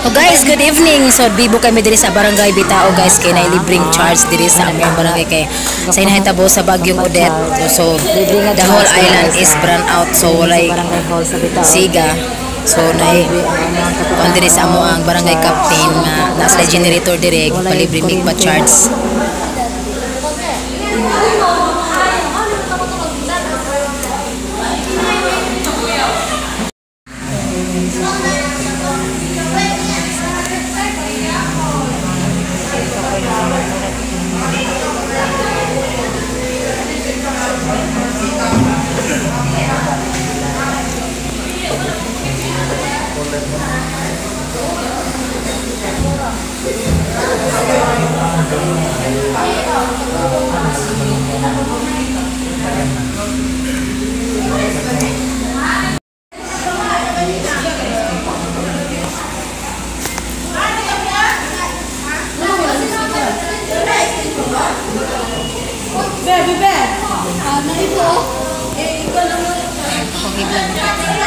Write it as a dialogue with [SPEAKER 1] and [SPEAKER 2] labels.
[SPEAKER 1] Oh guys, good evening. So bibo kami diri sa Barangay Bitao, guys, kay naay libreng charge diri sa among barangay kay sa inahitabo sa Bagyong Odette. So the whole island is brown out, so walay
[SPEAKER 2] Barangay Hall sa Bitao.
[SPEAKER 1] Siga. So naay kuan diri sa amo ang barangay captain nga naa sila generator diri, palibre mig pa charge.
[SPEAKER 3] Bebe, bebe. Ah, na ito. Eh, ikaw naman.
[SPEAKER 1] Okay, vlog.